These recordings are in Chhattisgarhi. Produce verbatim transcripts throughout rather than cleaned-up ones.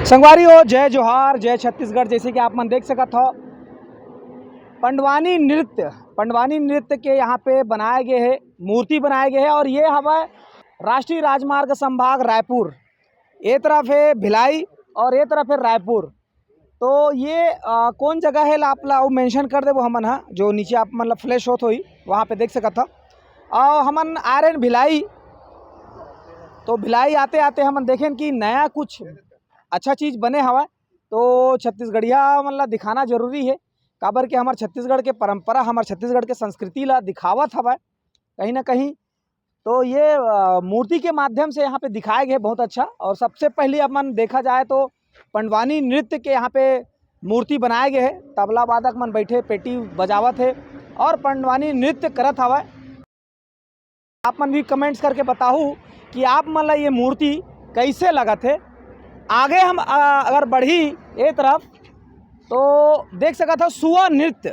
संगवारी हो, जय जोहार, जय छत्तीसगढ़। जैसे कि आप मन देख सकत हो, पंडवानी नृत्य, पंडवानी नृत्य के यहाँ पे बनाए गए है, मूर्ति बनाए गए है। और ये हवा राष्ट्रीय राजमार्ग संभाग रायपुर, ये तरफ है भिलाई और ये तरफ है रायपुर। तो ये अ, कौन जगह है ला आप ला अउ मेंशन कर देबो हमन हा, जो नीचे आप मतलब फ्लैश होत होही, वहाँ पे देख सकत हो। और हमन आ रहे हैं भिलाई। तो भिलाई आते आते हमन देखें कि नया कुछ अच्छा चीज़ बने हवा, तो छत्तीसगढ़िया मन ला दिखाना जरूरी है। काबर के हमर छत्तीसगढ़ के परंपरा, हमर छत्तीसगढ़ के संस्कृति ला दिखावत हवय कहीं ना कहीं। तो ये अ, मूर्ति के माध्यम से यहाँ पे दिखाए गए बहुत अच्छा। और सबसे पहले अपन देखा जाए तो पंडवानी नृत्य के यहाँ पे मूर्ति बनाए गए है। तबला वादक मन बैठे पेटी बजावत है और पंडवानी नृत्य करत हवय। आप मन भी कमेंट्स करके बताहू कि आप मन ला ये मूर्ति कैसे लगत है। आगे हम अ, अगर बढ़ी ये तरफ तो देख सकत हो सुआ नृत्य।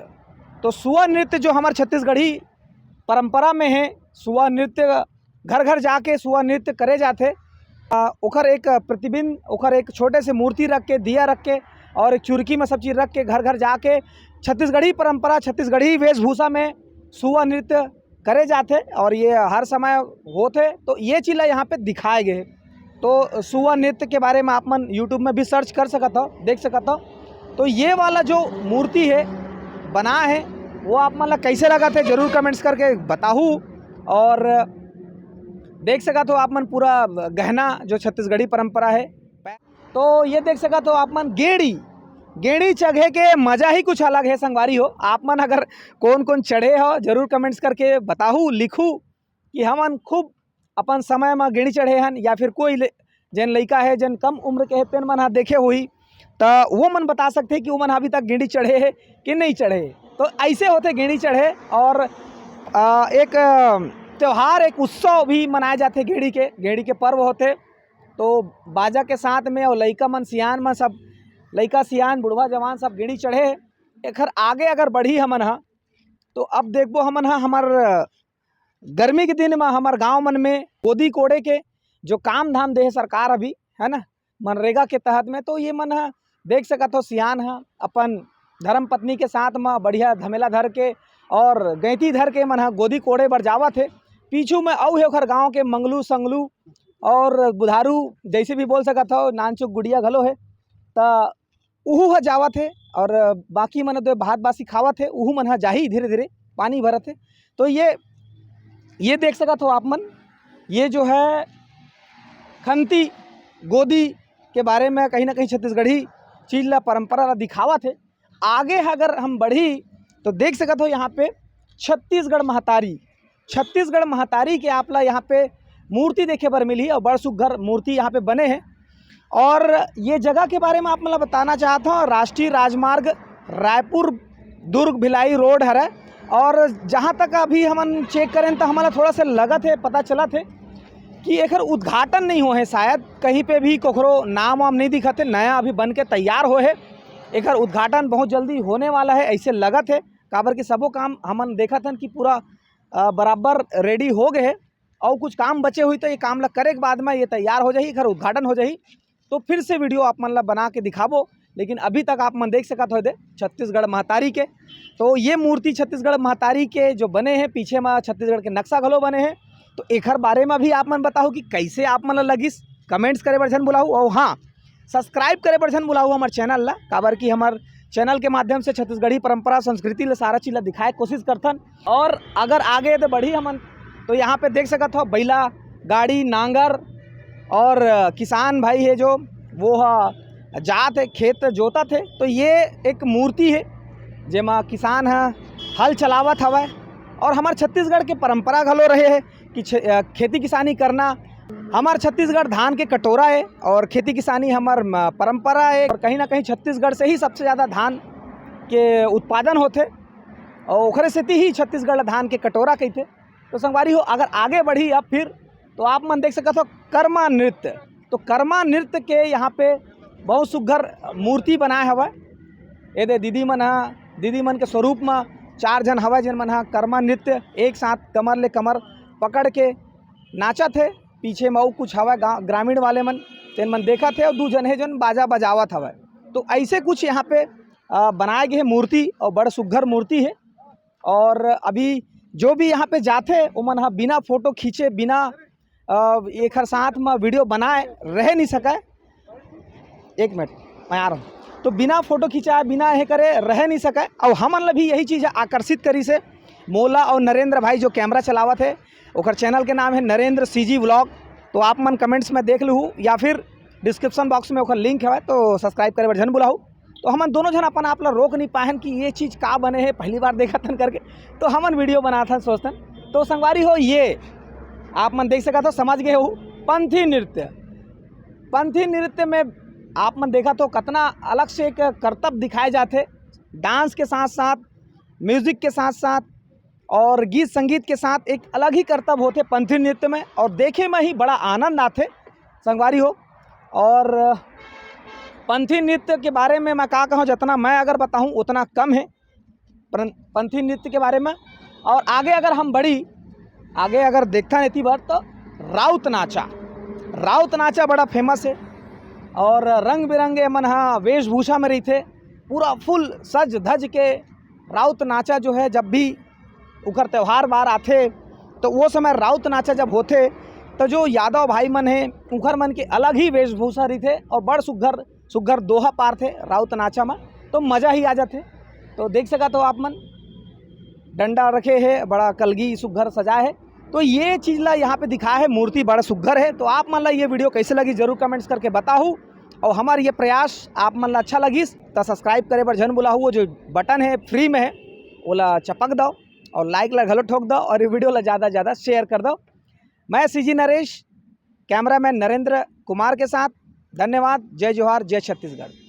तो सुआ नृत्य जो हमारे छत्तीसगढ़ी परंपरा में है, सुआ नृत्य घर घर जाके सुआ नृत्य करे जाथे। अ, ओकर एक प्रतिबिंब, ओकर एक छोटे से मूर्ति रख के, दिया रख के और एक चुरकी में सब चीज़ रख के घर घर जाके छत्तीसगढ़ी परंपरा, छत्तीसगढ़ी वेशभूषा में सुआ नृत्य करे जाथे और ये हर समय होथे। तो ये चीज़ ला यहाँ पे दिखाए गए। तो सुआ नृत्य के बारे में आप मन यूट्यूब में भी सर्च कर सकत हो, देख सकत हो। तो ये वाला जो मूर्ति है, बना है, वो आप मन ला कैसे लगत है, जरूर कमेंट्स करके बताहू। और देख सकत हो आप मन पूरा गहना जो छत्तीसगढ़ी परंपरा है। तो ये देख सकत हो आप मन गेड़ी, गेड़ी चढ़े के मजा ही कुछ अलग है संगवारी हो। आप मन अगर कौन कौन चढ़े हो, जरूर कमेंट्स करके बताहू, लिखू कि हमन खूब अपन समय म गेड़ी चढ़े हन या फिर कोई ले, जेन लइका है, जेन कम उम्र के है, तेन मन ह देखे होही, त वो मन बता सकथे कि वो मन अभी तक गेड़ी चढ़े है कि नहीं चढ़े। तो ऐसे होथे गेड़ी चढ़े। और अ, एक अ, त्योहार, एक उत्सव भी मनाए जाथे गेड़ी के, गेड़ी के पर्व होथे। तो बाजा के साथ में और लइका मन, सियान मन सब, लइका सियान, बुढ़वा जवान सब गेड़ी चढ़े। एखर आगे अगर बढ़ी हमन ह, तो अब देखबो हमन ह हमर गर्मी के दिन म हमर गांव मन में गोदी कोड़े के जो काम धाम दे हे सरकार अभी, है ना, मनरेगा के तहत में, तो ये मन ह देख सकत हो सियान ह अपन धर्म पत्नी के साथ म बढ़िया धमेला धर के और गैंती धर के मन ह गोदी कोड़े बर जावत हे। पीछू में अउ हे ओखर गांव के मंगलू संगलू और बुधारू, जैसे भी बोल सकत हो, नानचुक गुड़िया घलो हे। त उहू ह जावत हे और बाकी मन तो भात बासी खावत हे, उहू मन ह जाही धीरे धीरे, पानी भरत हे। तो ये, ये देख सकत हो आप मन, ये जो है खंती गोदी के बारे में कहीं ना कहीं छत्तीसगढ़ी चीज ला, परंपरा ला दिखावत हे। आगे अगर हम बढ़ी तो देख सकत हो यहाँ पे छत्तीसगढ़ महतारी, छत्तीसगढ़ महतारी के आप ला यहाँ पे मूर्ति देखे बर मिलही और बड़ सुग्घर मूर्ति यहाँ पे बने हे। और ये जगह के बारे में आप मन ला बताना चाहत हूँ, राष्ट्रीय राजमार्ग रायपुर दुर्ग भिलाई रोड हरे। और जहाँ तक अभी हमन चेक करें तो हमन ला थोड़ा सा लगत हे, पता चलत हे कि एखर उद्घाटन नहीं होए हे, शायद कहीं पे भी कोखरो नाम वाम नहीं दिखत हे, नया अभी बन के तैयार होए हे। एखर उद्घाटन बहुत जल्दी होने वाला है, ऐसे लगत हे, काबर कि सबो काम हमन देखत हन कि पूरा अ, बराबर रेडी हो गए हे। अउ कुछ काम बचे हुई तो ये काम ला करे के बाद में ये तैयार हो जाही, एखर उद्घाटन हो जाही, तो फिर से वीडियो आप मन ला बना के दिखाबो। लेकिन अभी तक आप मन देख सकत हो दे छत्तीसगढ़ महतारी के, तो ये मूर्ति छत्तीसगढ़ महतारी के जो बने हे, पीछे में छत्तीसगढ़ के नक्शा घलो बने हे। तो एखर बारे में भी आप मन बताओ कि कैसे आप मन ला लगिस, कमेंट्स करे बर झन भुलाहू। और हाँ, सब्सक्राइब करे बर झन भुलाहू हमर चैनल ला, काबर कि हमर चैनल के माध्यम से छत्तीसगढ़ी परंपरा संस्कृति ला, सारा चीज ला दिखाए के कोशिश करथन। और अगर आगे तो बढ़ी हमन, तो यहाँ पे देख सकत हो बैला गाड़ी, नांगर और किसान भाई है जो वो ह जात है, खेत जोतत है। तो ये एक मूर्ति है जेमा किसान ह हल चलावत हवय। और हमार छत्तीसगढ़ के परंपरा घलो रहे है कि छे-, अ, खेती किसानी करना। हमार छत्तीसगढ़ धान के कटोरा है और खेती किसानी हमार म-, परंपरा है और कहीं ना कहीं छत्तीसगढ़ से ही सबसे ज़्यादा धान के उत्पादन होथे और ओखरे सेती ही छत्तीसगढ़ धान के कटोरा कहिथे। तो संगवारी हो, अगर आगे बढ़ी अब फिर, तो आप मन देख सकत हो कर्मा नृत्य। तो कर्मा नृत्य के यहाँ पे बहुत सुघर मूर्ति बनाए हवय। ये दे दीदी मन ह, दीदी मन के स्वरूप म चार झन हवय, जेन मन ह कर्मा नृत्य एक साथ कमर ले कमर पकड़ के नाचत हे। पीछे म अउ कुछ हवय गा-, ग्रामीण वाले मन, तेन मन देखत हे, अउ दू झन हे, जोन बाजा बजावत हवय। तो ऐसे कुछ यहाँ पे, अ, बनाए गए हे मूर्ति, अउ बड़ सुग्घर मूर्ति हे। और अभी जो भी यहाँ पे जाथे, ओमन ह बिना फोटो खींचे, बिना, अ, एखर साथ म वीडियो बनाए रह नहीं सकय। एक मिनट, मैं आ रहा हूँ। तो बिना फोटो खिंचाए, बिना ये करे रह नहीं सकय। और हमन ला भी यही चीज़ आकर्षित करिस हे, मोला और नरेंद्र भाई जो कैमरा चलावत हे, ओकर चैनल के नाम है नरेंद्र सीजी व्लॉग। तो आप मन कमेंट्स में देख लूहू या फिर डिस्क्रिप्शन बॉक्स में ओकर लिंक है, तो सब्सक्राइब करे बर झन भुलाहू। तो हमन दोनों झन अपन आप ला रोक नहीं पाहन कि ये चीज़ का बने है, पहली बार देखत हन करके, तो हमन वीडियो बनात हन सोचतन। तो संगवारी हो, ये आप मन देख सकत हो, समझ गए हो, पंथी नृत्य। पंथी नृत्य में आप मन देखत हो कतना अलग से एक करतब दिखाए जाथे, डांस के साथ साथ, म्यूजिक के साथ साथ और गीत संगीत के साथ एक अलग ही करतब होथे पंथी नृत्य में, और देखे में ही बड़ा आनंद आथे संगवारी हो। और पंथी नृत्य के बारे में मैं का कहूँ, जितना मैं अगर बताहूँ उतना कम है पं-, पंथी नृत्य के बारे में। और आगे अगर हम बढ़ी, आगे अगर देखथन एती बर, तो राउत नाचा, राउत नाचा बड़ा फेमस है और रंग बिरंगे मन हा वेशभूषा में रहिथे, पूरा फुल सज धज के राउत नाचा जो है, जब भी उखर त्यौहार बार आथे, तो वो समय राउत नाचा जब होथे, तो जो यादव भाई मन हे, उखर मन के अलग ही वेशभूषा रहिथे और बड़ सुग्घर सुग्घर दोहा पारथे राउत नाचा में, तो मजा ही आ जाथे। तो देख सकत हो आप मन, डंडा रखे हे, बड़ा कलगी सुग्घर सजाए हे। तो ये चीज़ ला यहाँ पे दिखाए हे, मूर्ति बड़ा सुग्घर है। तो आप मन ला ये वीडियो कैसे लगी, जरूर कमेंट्स करके बताहू। और हमार ये प्रयास आप मन ला अच्छा लगिस, तो सब्सक्राइब करे बर झन भुलाहू। वो जो बटन है फ्री में है, ओला चपक दो और लाइक ला घलो ठोक दो और ये वीडियो ला ज़्यादा से ज़्यादा शेयर कर दो। मैं सीजी नरेश, कैमरामैन नरेंद्र कुमार के साथ। धन्यवाद। जय जोहार, जय छत्तीसगढ़।